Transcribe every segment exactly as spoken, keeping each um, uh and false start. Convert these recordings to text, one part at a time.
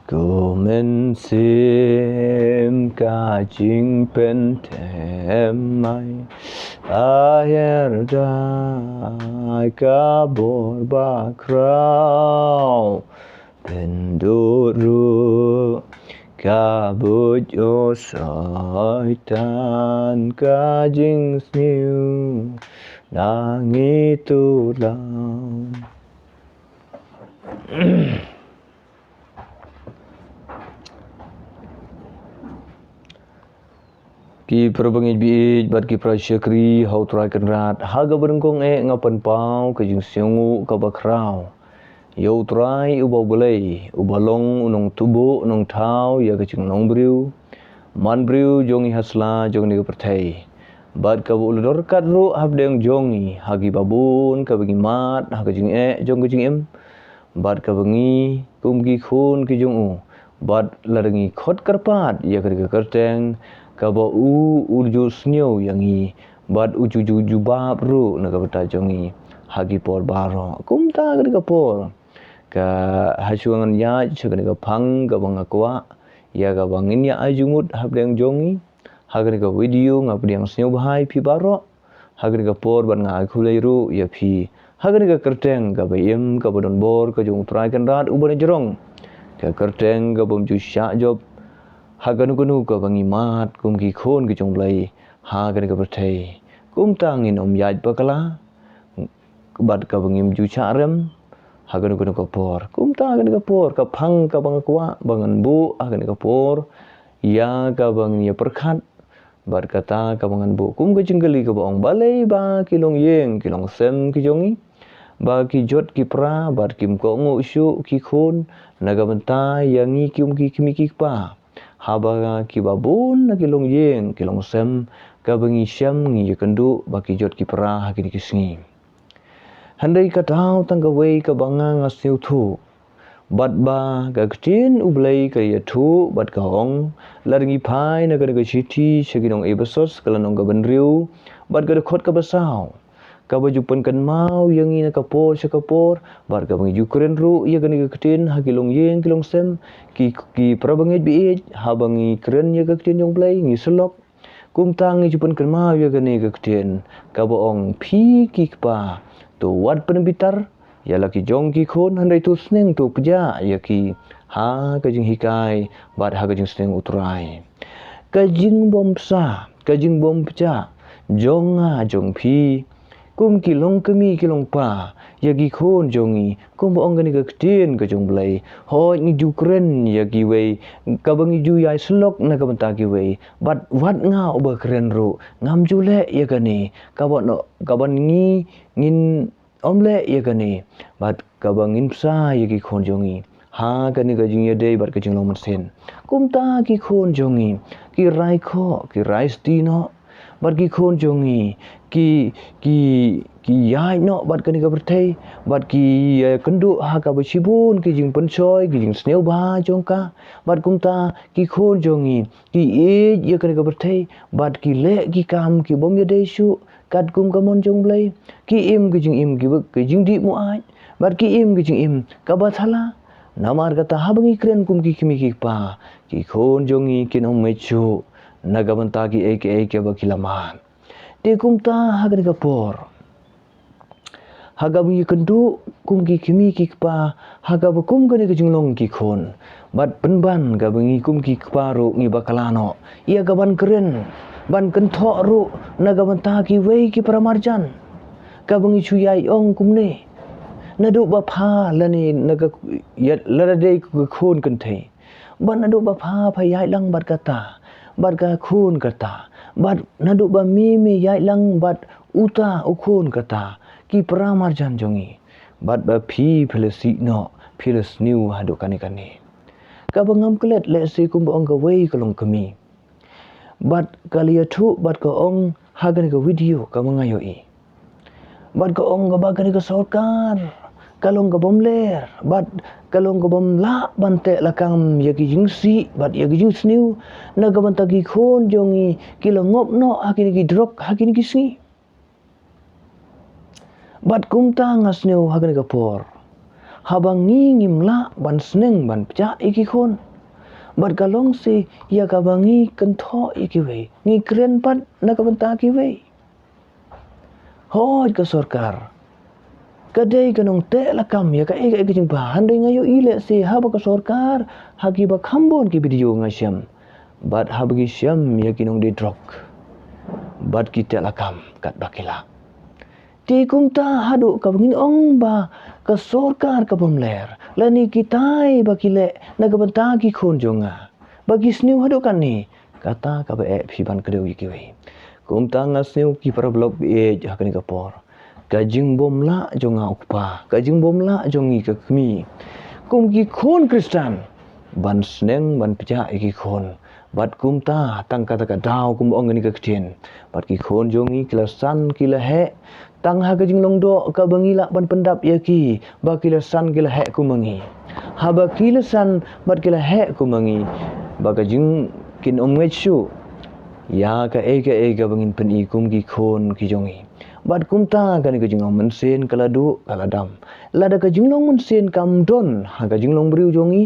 Ko mynsiem ka jingpynthem mai, a her da ka bor bakhraw. Pyndot ruh ka buit, o Soitan, ka jingsniew na ngi tu lam. Ki para bangeit baieit bad ki para shakri ha U Trai Kynrad, ha kaba nyngkong eh nga pynpaw ka jingsngewnguh kaba khraw ïa U Trai uba U Blei, uba long U Nongtbud, U Nongthaw ïa ka jinglong briew man briew jong ngi ha sla jong kane ka pyrthei. Bad kaba u la don ryngkat ruh hapdeng jong ngi ha kiba bun kaba ngi mad ha ka jingeh jong ka jingim, bad kaba ngi kum ki khun ki jong u, bad lada ngi khot kyrpad ïa kane ka kyrteng, kaba u, u ju sngew ïa ngi, bad u ju, ju, jubab ruh na ka bynta jong ngi ha ki por baroh. Kumta kane ka por, ka ha shuwa ngan ïaid sha kane ka phang kaba nga kwah ïa kaba ngin ïa ai jingmut hapdeng jong ngi ha kane ka video. Nga pdiang sngewbha ïa phi baroh ha kane ka por bad nga ai khublei ruh ïa phi ha kane ka kyrteng kaba im, kaba don bor, ka jong U Trai Kynrad uba najrong, ka kyrteng kabym ju shah jop ha kano kano kaba ngi mad kum ki khun ki jong U Blei ha kane ka pyrthei. Kumta ngin ym ïaid bakla bad kaba ngim ju shah rem ha kano kano ka por. Kumta kane ka por, ka phang kaba nga kwah ba ngan buh ha kane ka por ïa kaba ngin ïa pyrkhat, bad kata kaba ngan buh kum ka jingkylli kaba ong, balei ba ki longïing ki longsem ki jong ngi ba ki jot ki pra bad kim kohnguh shuh ki khun na ka bynta ïa ngi kum ki kmie ki kpa? Haba kiba bun na ki longïing ki longsem kaba ngi shem, ngi ïakynduh ba ki jot ki pra ha kine ki sngi. Hynrei ka daw tang kawei kaba nga, nga sngewthuh, bad ba ka ktien U Blei ka ïathuh bad ka ong, lada ngi phai na kane ka shithi sha ki nong Ephesos, ka lynnong kaba hynriew bad ka dkhot kaba saw, kaba ju pynkynmaw ïa ngi na ka por sha ka por, bad kaba ngi ju kren ruh ïa kane ka ktien ha ki longïing ki longsem, ki, ki para bangeit baieit, haba ngi kren ïa ka ktien jong U Blei ngi syllok. Kumta ngi ju pynkynmaw ïa kane ka ktien kaba ong, phi ki kpa, to wat pynbitar ïa la ki jong ki khun, hynrei to sneng, to pjah ïa ki ha ka jinghikai bad ha ka jingsneng U Trai. Ka jingbym bsa, ka jingbym pjah jong nga jong phi kum ki longkmie ki longpa ïa ki khun jong ngi, kumba ong kane ka ktien ka jong U Blei. Hooid, ngi ju kren ïa kiwei, kaba ngi ju ïai syllok na ka bynta kiwei, bad wat nga uba kren ruh ngam ju leh ïa kane, kaba no, kaba ngi, ngin ym leh ïa kane, bad kaba ngin bsa ïa ki khun jong ngi ha kane ka jingïadei bad ka jinglong mynsiem. Kumta ki khun jong ngi ki rai khoh, ki rai sdi noh, bad ki khun jong ngi ki, ki, ki ïaid noh bad kane ka pyrthei, bad ki, eh, kynduh ha kaba shibun ki jingpynshoi, ki jingsngewbha jong ka, bad kumta ki khun jong ngi ki ïeit ïa kane ka pyrthei, bad ki leh ki kam ki bym ïadei shuh katkum ka mon jong U Blei. Ki im ki jingim ki bad ki jingdih muaid, bad ki im ki jingim kaba thala. Namar kata haba ngi kren kum ki kmie ki kpa, ki khun jong ngi kin ym meit shuh na ka bynta kiei kiei kiba ki la mad. Te kumta ha kane ka por, ha kaba ngi kynduh kum ki kmie ki kpa, ha kaba kum kane ka jinglong ki khun, bad pynban kaba ngi kum ki kpa ruh ngi bakla noh ïa kaban kren, ban kynthoh ruh na ka bynta kiwei ki para marjan, kaba ngi shu ïai ong kumne: Naduh ba pha lane na ka, ïa, lada dei ka khun kynthei, bad naduh ba pha pha ïaid lang bad kata, bad ka khun kata, bad naduh ba me me ïaid lang bad uta u khun kata, ki para marjan jong ngi, bad ba phi phi la sih noh, phi la sniew haduh kane kane. Kaba ngam klet lehse kumba ong kawei ka longkmie, bad ka la ïathuh bad ka ong ha kane ka video kaba nga ïohi, bad ka ong kaba kane ka sorkar ka long kabym ler, bad ka long kabym lah ban teh lakam ïa ki jingsih bad ïa ki jingsniew na ka bynta ki khun jong ngi ki la ngop noh ha kine ki drok ha kine ki sngi. Bad kumta nga sngew ha kane ka por, Haba ngi ngim lah ban sneng ban pjah ïa ki khun, bad ka long shi ïa kaba ngi kynthoh ïa kiwei, ngi kren pat na ka bynta kiwei. Hooid, ka sorkar ka dei ka nongteh lakam ïa kaei kaei ka jingbha. Hynrei nga ïohi lehse haba ka sorkar, ha kiba kham bun ki video nga shem, bad haba ki shem ïa ki nongdie drok, bad ki teh lakam katba ki lah. Te kumta haduh kaba ngin ong ba ka sorkar ka bym ler, lane kitai ba ki leh na ka bynta ki khun jong nga, ba ki sniew haduh katne, kata kaba eh phi ban kdew ïa kiwei. Kumta nga sngew, ki paralok baieit, ha kane ka por, ka jingbymlah jong nga u kpa, ka jingbymlah jong ngi ka kmie, kum ki khun Khristan, ban sneng ban pjah ïa ki khun. Bad kumta, tang kata ka daw, kum ong kane ka ktien, bad ki khun jong ngi ki la san ki la heh, tang ha ka jinglong doh kaba ngi lah ban pyndap ïa ki, ba ki la san ki la heh kum ma ngi. Haba ki la san bad ki la heh kum ma ngi, ba ka jing, kin ym ngeit shuh ïa kaei kaei kaba ngin pyni kum ki khun ki jong ngi. Bad kumta kane ka jinglong mynsiem ka la duh ka la dam. Lada ka jinglong mynsiem kam don ha ka jinglong briew jong ngi,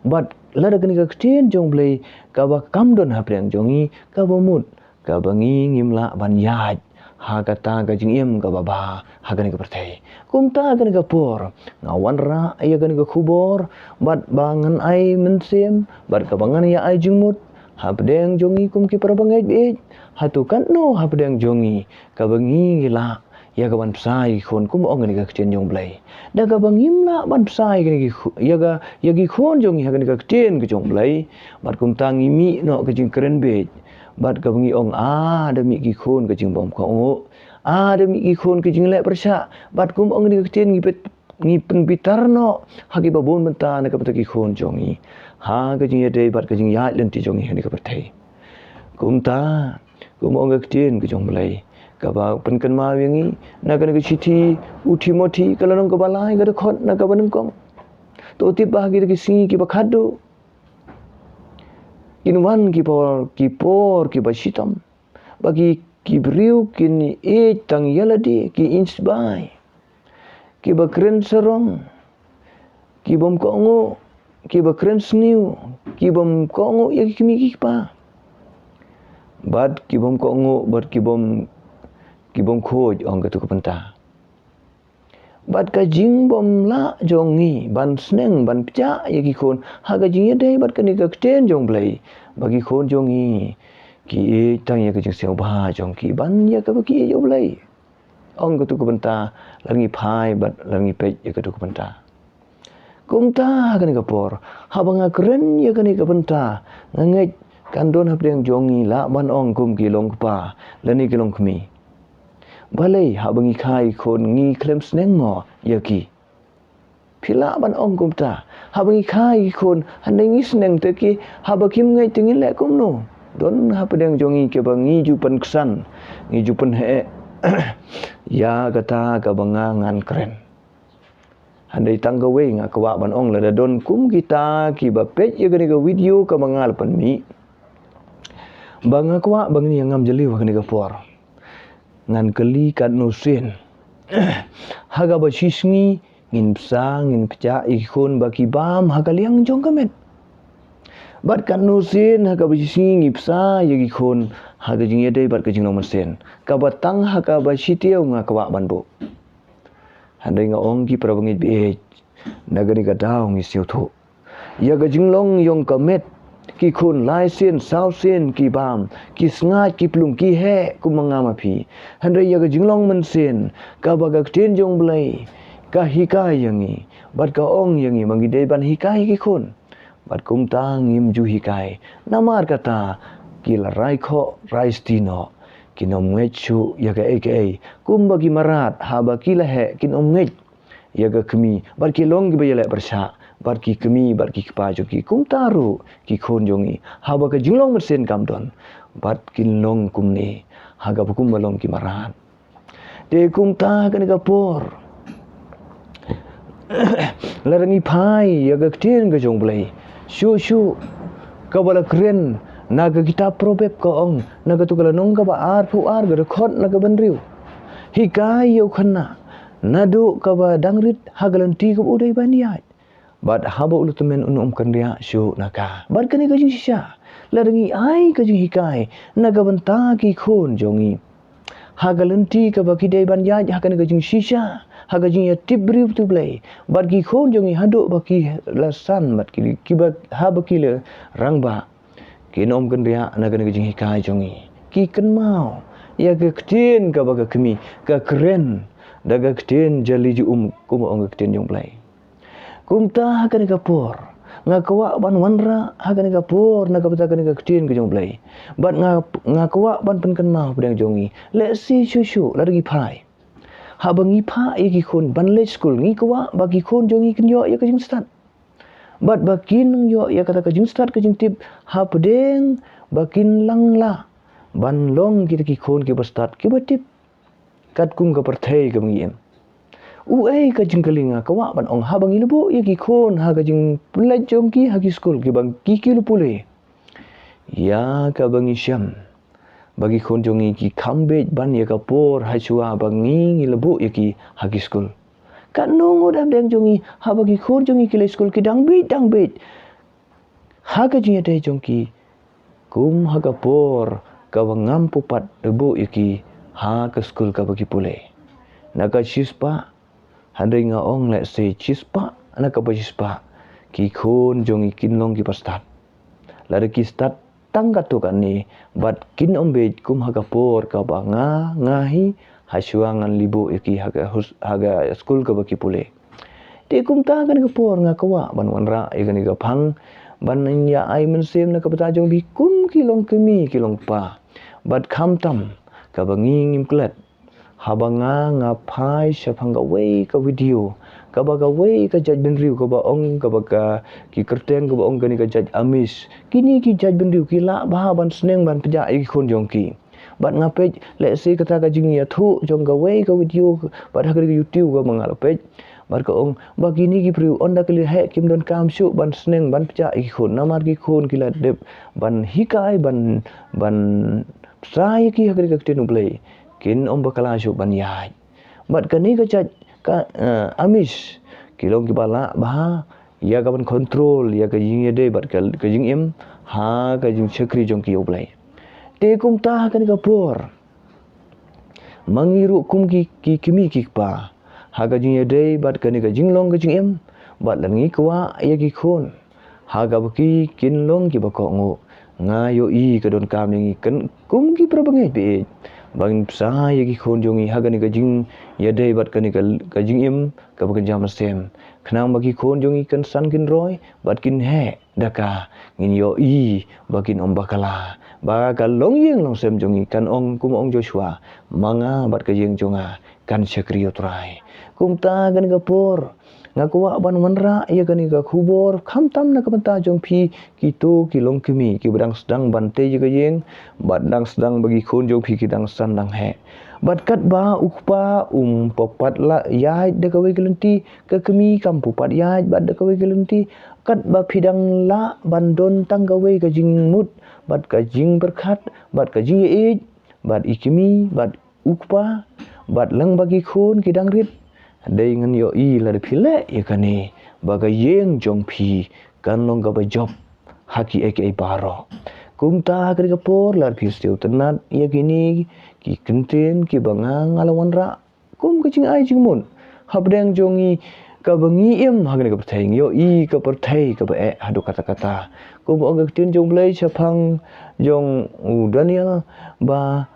bad lada kane ka ktien jong U Blei kaba kam don hapdeng jong ngi, kaba mut kaba ngi ngim lah ban ïaid ha kata ka jingim kaba bha ha kane ka pyrthei. Kumta kane ka por, nga wanrah ïa kane ka khubor, bad ba ngan ai mynsiem, bad kaba ngan ïa ai jingmut hapdeng jong ngi kum ki parabangeit baieit. Hato katno hapdeng jong ngi kaba ngi ngi lah ïa ka ban bsa ïa ki khun, kum ong kane ka ktien jong U Blei? Da kaba ngim lah ban bsa ïa kane ki khu-, ïa ka, ïa ki khun jong ngi ha kane ka ktien ka jong U Blei, bad kumta ngi mih noh ka jingkren beit, bad kaba ngi ong, ah, da mih ki khun ka jingbymkohnguh, ah, da mih ki khun ka jingleh pyrshah, bad kum ong kane ka ktien, ngi pyn-, ngi pynbitar noh ha kiba bun bynta na ka bynta ki khun jong ngi, ha ka jingïadei bad ka jingïaid lynti jong ngi ha kane ka pyrthei. Kumta, kum ong ka ktien ka jong U Blei, kaba pynkynmaw ïa ngi na kane ka shithi u Timothi, ka lynnong kaba lai, ka dkhot na kaba nyngkong: To tip ba ha kita ki sngi kiba khadduh kin wan ki por, ki por kiba shitom, ba ki, ki briew kin ïeit tang ïa lade, ki ïeit sbai, kiba kren sarong, ki bymkohnguh, kiba kren sniew, ki bymkohnguh ïa ki kmie ki kpa, bad ki bymkohnguh, bad ki bym, ki bymkhuid, ong katu ka bynta. Bad ka jingbymlah jong ngi ban sneng ban pjah ïa ki khun ha ka jingïadei bad kane ka ktien jong U Blei, ba ki khun jong ngi ki ïeit tang ïa ka jingsngewbha jong ki ban ïa kaba ki ïeit ïa U Blei. Ong katu ka bynta, lada ngi phai bad lada ngi peit ïa katu ka bynta. Kumta ha kane ka por, haba nga kren ïa kane ka bynta, nga ngeit kan don hapdeng jong ngi lah ban ong kum ki long kpa lane ki long kmie: Balei haba ngi kha ïa ki khun ngi khlem sneng mo ïa ki? Phi lah ban ong kumta, haba ngi kha ïa ki khun, hynrei ngi sneng te ki, haba kim ngeit te ngin leh kumno? Don hapdeng jong ngi kiba ngi ju pynksan, ngi ju pynheh ïa kata kaba nga ngan kren. Hynrei tang kawei nga kwah ban ong, lada don kum kita kiba peit ïa kane ka video kaba nga la pynmih, ba nga kwah ba ngin ïa ngam jylliew ha kane ka por. Ngan kylli, katno sien ha kaba shi sngi ngin bsa, ngin pjah ïa ki khun ba ki bam ha ka liang jong ka met? Bad katno sien ha kaba shi sngi ngi bsa ïa ki khun ha ka jingïadei bad ka jinglong mynsiem, kaba tang ha kaba shi taïew nga kwah ban buh? Hynrei nga ong, ki parabangeit baieit, na kane ka daw ngi sngewthuh, ïa ka jinglong jong ka met, ki khun lai sien saw sien ki bam, ki sngaid, ki plung, ki heh kum ma nga ma phi. Hynrei ïa ka jinglong mynsiem, kaba ka ktien jong U Blei ka hikai ïa ngi, bad ka ong ïa ngi ba ngi dei ban hikai ïa ki khun, bad kumta ngim ju hikai. Namar kata ki la rai khoh rai sti noh, kin ym ngeit shuh ïa kaei kaei, kumba ki mrad haba ki la heh kin ym ngeit ïa ka kmie, bad ki long kiba ïaleh pyrshah bad ki kmie bad ki kpa jong ki. Kumta ruh ki khun jong ngi, haba ka jinglong mynsiem kam don, bad kin long kumne ha kaba kumba long ki mrad. Te kumta ha kane ka por, lada ngi phai ïa ka ktien ka jong U Blei, shuh shuh kaba la kren na ka kitab Proverb, ka ong na katu ka lynnong kaba arphew ar, ka dkhot na kaba hynriew: Hikai ïa u khynnah naduh kaba dang rit ha ka lynti kaba u dei ban ïaid. Bad haba u la tymmen un ym kynriah shuh na ka. Bad kane ka jingshisha, lada ngi ai ka jinghikai na ka bynta ki khun jong ngi ha ka lynti kaba ki dei ban ïaid ha kane ka jingshisha, ha ka jingïatip briew tu Blei. Bad ki khun jong ngi haduh ba ki la san bad ki, kiba, haba ki la rangbah, kin ym kynriah na kane ka jinghikai jong ngi. Ki kynmaw ïa ka ktien kaba ka kmie ka kren da ka ktien jali ju um, kumba ong ka ktien jong Blei. Kumta ha kane ka por nga kwah ban wanrah ha kane ka por na ka bynta kane ka ktien ka jong Blei. Bad nga, nga kwah ban pynkynmaw pdeng jong ngi. Lehse shuh shuh lada ngi phai, haba ngi phah ïa ki khun ban leit skul, ngi kwah ba ki khun jong ngi kin ïoh ïa ka jingstad. Bad ba kin nang ïoh ïa kata ka jingstad ka jingtip hapdeng ba kin nang lah ban long kita ki khun kiba stad kiba tip katkum ka pyrthei kaba ngi im. Uei ka jingkylli nga kwah ban ong, haba ngi la buh ïa ki khun ha ka jingpyllait jong ki ha ki skul kiba ki, ki la pule, ïa kaba ngi shem ba ki khun jong ngi ki kham bieit ban ïa ka por hashwa ba ngi, ngi la buh ïa ki ha ki skul. Katno ngut hapdeng jong ngi haba ki khun jong ngi ki leit skul ki dang bieit, dang bieit ha ka jingïadei jong ki kum ha ka por kaba ngam pu pat buh ïa ki ha ka skul kaba ki pule. Na ka shispah, hynrei nga ong lehse shispah na kaba shispah ki khun jong ngi kin long kiba stad. Lada ki stad tang katto katne bad kin ym bieit kum ha ka por kaba nga, nga hi hashwa ngan la buh ïa ki ha ka hus-, ha ka skul kaba ki pule. Te kumta kane ka por nga kwah ban wanrah ïa kane ka phang ban ïa ai mynsiem na ka bynta jong phi kum ki longkmie ki longkpa. Bad khamtam kaba ngi ngim klet, haba nga, nga phai shaphang kawei ka video kaba kawei ka jaitbynriew kaba ong, kaba ka, ki kyrteng kaba ong kane ka jait Amish. Kine ki jaitbynriew ki lah bha ban sneng ban pynjah ïa ki khun jong ki. Bad nga peit lehse kata ka jingïathuh jong kawei ka video bad ha ka YouTube kaba nga la peit. Bad ka ong ba kine ki briew ynda ki la heh kim donkam shuh ban sneng ban pynjah ïa ki khun, namar ki khun ki la dep ban hikai, ban, ban pynshai ïa ki ha ka ktien U Blei, kin ym bakla shuh ban ïaid. Bad kane ka jait ka, eh, Amish ki long kiba lah bha ïa ka ban control ïa ka jingïadei bad ka, ka jingim ha ka jingshakri jong ki ïa U Blei. Te kumta ha kane ka por, ma ngi ruh kum ki, ki kmie ki kpa, ha ka jingïadei bad kane ka jinglong ka jingim, bad lada ngi kwah ïa ki khun ha kaba ki kin long kiba kohnguh, nga ïohi ka donkam ïa ngi kan kum ki para bangeit ba ïeit ba ngin pynshai ïa ki khun jong ngi ha kane ka jingïadei bad kane ka, ka jingim kaba kynja mynsiem, khnang ba ki khun jong ngi kan san kin roi bad kin heh da ka. Ngin ïohi ba kin ym bakla, ba ka longïing longsem jong ngi kan ong kum ong Joshua, ma nga bad ka ïing jong nga kan shakri ïa U Trai. Kumta kane ka por nga kwah ban wanrah ïa kane ka khubor khamtam na ka bynta jong phi kito ki longkmie kiba dang sdang ban tei ïa ka ïing bad dang sdang ba ki khun jong phi ki dang san dang heh. Bad katba u kpa um pat lah ïaid da kawei ka lynti, ka kmie kam pu pat ïaid bad da kawei ka lynti, katba phi dang lah ban don tang kawei ka jingmut bad ka jingpyrkhat bad ka jingïeit bad i kmie bad u kpa bad leng ba ki khun ki dang rit. Dei ngan ïohi lada phi leh ïa kane ba ka ïing jong phi kan long kaba jop ha kiei kiei baroh. Kumta ha kane ka por lada phi sngewtynnat ïa kine ki kyntien kiba nga, nga la wanrah kum ka jingai jingmut hapdeng jong ngi kaba ngi im ha kane ka pyrthei, ngi ïohi ka pyrthei kaba eh haduh katta katta. Kumba ong ka ktien jong U Blei shaphang jong u Daniel ba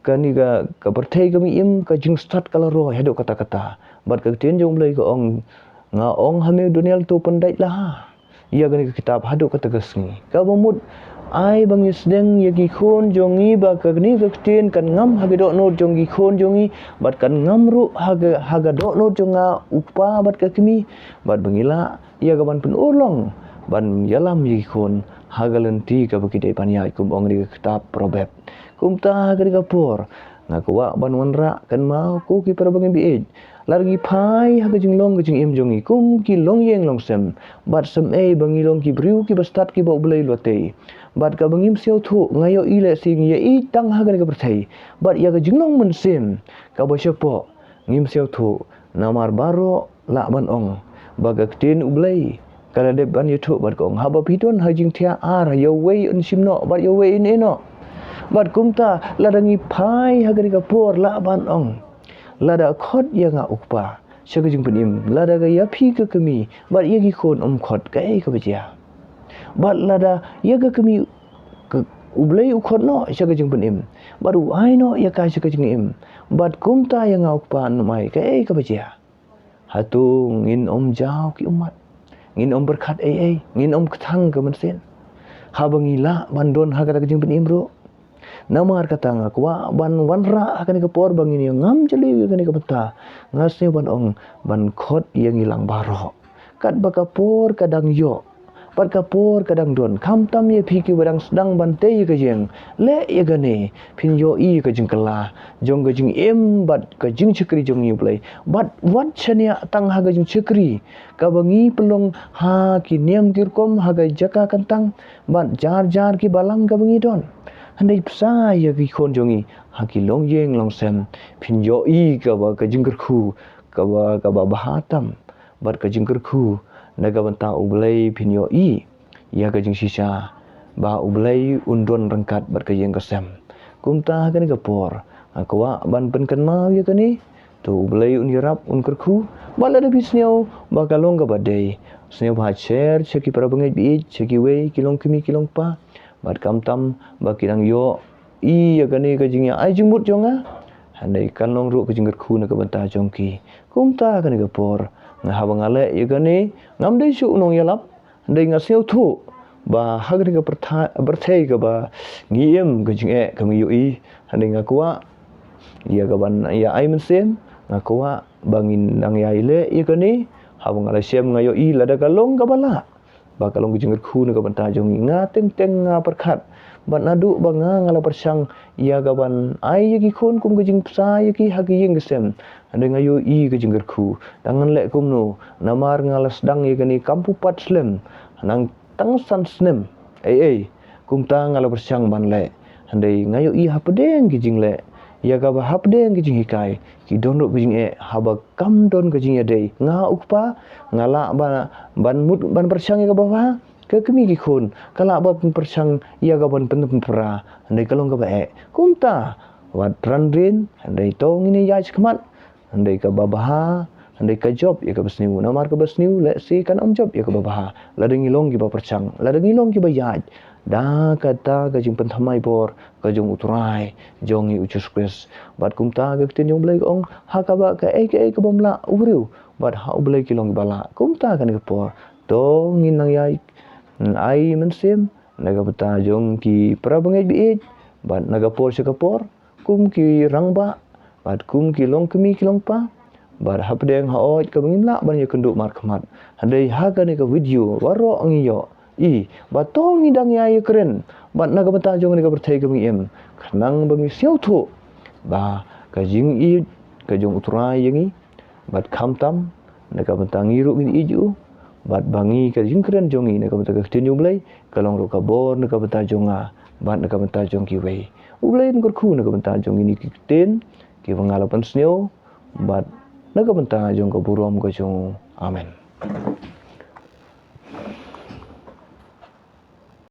kane ka, ka pyrthei kaba ngi im ka jingstad ka la roi haduh katta katta. Bad ka ktien jong U Blei ka ong, nga ong ha me u Daniel to pyndait la ha ïa kane ka kitab haduh katta ka sngi. Kaba mut ai ba ngi sdang ïa ki khun jong ngi ba kane ka ktien kan ngam ha ka dohnud jong ki khun jong ngi bad kan ngam ruh ha ka, ha ka dohnud jong nga u kpa bad ka kmie, bad ba ngi lah ïa ka ban pynurlong ban ïalam ïa ki khun ha ka lynti kaba ki dei ban ïaid kum ong ïa ka kitab Proverb. Kumta ha kane ka por nga kwah ban wanrah, kynmaw ko ki para bangeit ba ïeit, lada ngi phai ha ka jinglong ka jingim jong ngi kum ki longïing longsem bad shem ei ba ngi long ki briew kiba stad kiba U Blei u la tei. Bad kaba ngim sngewthuh, nga ïohi lehse ngi ïaid tang ha kane ka pyrthei bad ïa ka jinglong mynsiem kaba shapoh ngim sngewthuh Namar baroh lah ban ong ba ka ktien U Blei ka la dep ban ïathuh bad ka ong, haba phi don ha jingthiah ar, ïa uwei un shim noh bad ïa uwei un ïeh noh. Bad kumta lada ngi phai ha kane ka por, lah ban ong, lada khot ïa nga u kpa sha ka jingpynim, lada ka ïa phi ka kmie bad ïa ki khun ym khot, kaei kaba jia? Bad lada ïa ka kmie ka, U Blei u khot noh sha ka jingpynim bad u ai noh ïa ka sha ka jingim, bad kumta ïa nga u kpa un ym ai, kaei kaba jia? Hato ngin ym jaw ki ummat? Ngin ym pyrkhat ei ei? Ngin ym kthang ka mynsiem haba ngi lah ban don ha kata ka jingpynim ruh? Namar kata nga kwah ban wanrah ha kane ka por ba ngin ïa ngam jylliew ïa kane ka bynta. Nga sngew ban ong, ban khot ïa ngi lang baroh, katba ka por ka dang ïoh bad ka por ka dang don. Khamtam ïa phi kiba dang sdang ban tei ïa ka ïing, leh ïa kane, phin ïohi ïa ka jingkylla jong ka jingim bad ka jingshakri jong ngi U Blei. Bad wat shaniah tang ha ka jingshakri kaba ngi pynlong ha ki niam ki rukom ha ka jaka kyntang bad jar jar ki balang kaba ngi don. Hynrei bsa ïa ki khun jong ngi ha ki longïing longsem, phin ïohi kaba ka jingkyrkhu kaba, kaba bha tam bad ka jingkyrkhu na ka bynta U Blei, phin ïohi ïa ka jingshisha ba U Blei un don ryngkat bad ka ïing ka sem. Kumta ha kane ka por nga kwah ban pynkynmaw ïa kane. To U Blei un ïarap, un kyrkhu. Bad lada phi sngew ba ka long kaba dei, sngewbha share sha ki para bangeit ba ïeit, sha kiwei ki longkmie ki longkpa, bad khamtam ba ki dang ïoh i ïa kane ka jingïa ai jingmut jong nga. Hynrei kan long ruh ka jingkyrkhu na ka bynta jong ki. Kumta kane ka por, nga, haba nga leh ïa kane, ngam dei shuh u nongïalap. Hynrei nga sngewthuh ba ha kane ka pyrtha-, pyrthei kaba ngi im, ka jingeh ka ngi ïohi. Hynrei nga kwah ïa kaban ïa ai mynsiem, nga kwah ba ngin nang ïa leh ïa kane. Haba nga la shem nga ïohi, lada ka long kaba lah, ba ka long ka jingkyrkhu na ka bynta jong ngi, nga teng teng nga pyrkhat. Bad naduh ba nga, nga la pyrshang ïa kaban ai ïa ki khun kum ka jingbsa ïa ki ha ka ïing ka sem, hynrei nga ïohi ka jingkyrkhu. Tang ngan leh kumno, namar nga la sdang ïa kane kam pyrkhat slem, nang tang san snem. Ei ei, kumta nga la pyrshang ban leh, hynrei nga ïohi hapdeng ki jingleh ïa kaba, hapdeng ki jinghikai, ki don ruh ki jingeh haba kam don ka jingïadei. Nga u kpa, nga lah ba, ban mut ban pyrshang ïa kaba bha, ka kmie ki khun ka lah ban pyrshang ïa kaban pynpra, hynrei ka long kaba eh. Kumta wat ran rin, hynrei to ngin ïaid shakhmat, hynrei kaba bha, hynrei ka jop ïa kaba sniew. Namar kaba sniew lehse kan ym jop ïa kaba bha. Lada ngi long kiba pyrshang, lada ngi long kiba ïaid da kata ka jingpynthymmai bor ka jong U Trai jong ngi U Jisu Khrist. Bad kumta ka ktien jong U Blei ka ong, ha kaba kaei kaei kabym lah u briew, bad ha U Blei ki long kiba lah. Kumta kane ka por, to ngin nang ïai ai mynsiem na ka bynta jong ki para bangeit ba ïeit, bad na ka por sha ka por, kum ki rangbah, bad kum ki longkmie ki longkpa, bad hapdeng haoid kaba ngin lah ban ïakynduh markhmat. Hynrei ha kane ka video baroh ngi ïohi ba to ngi dang ïai ïakren bad na ka bynta jong kane ka pyrthei kaba ngi im, khnang ba ngi sngewthuh ba ka jingïeit ka jong U Trai ïa ngi, bad khamtam na ka bynta ngi ruh ngin ïeit ïa u, bad ba ngi, ka jingkren jong ngi na ka bynta ka ktien jong U Blei ka long ruh ka bor na ka bynta jong nga bad na ka bynta jong kiwei. U Blei un kyrkhu na ka bynta jong kine ki ktien kiba nga la pynsngew, bad na ka bynta jong ka burom ka jong u. Amen.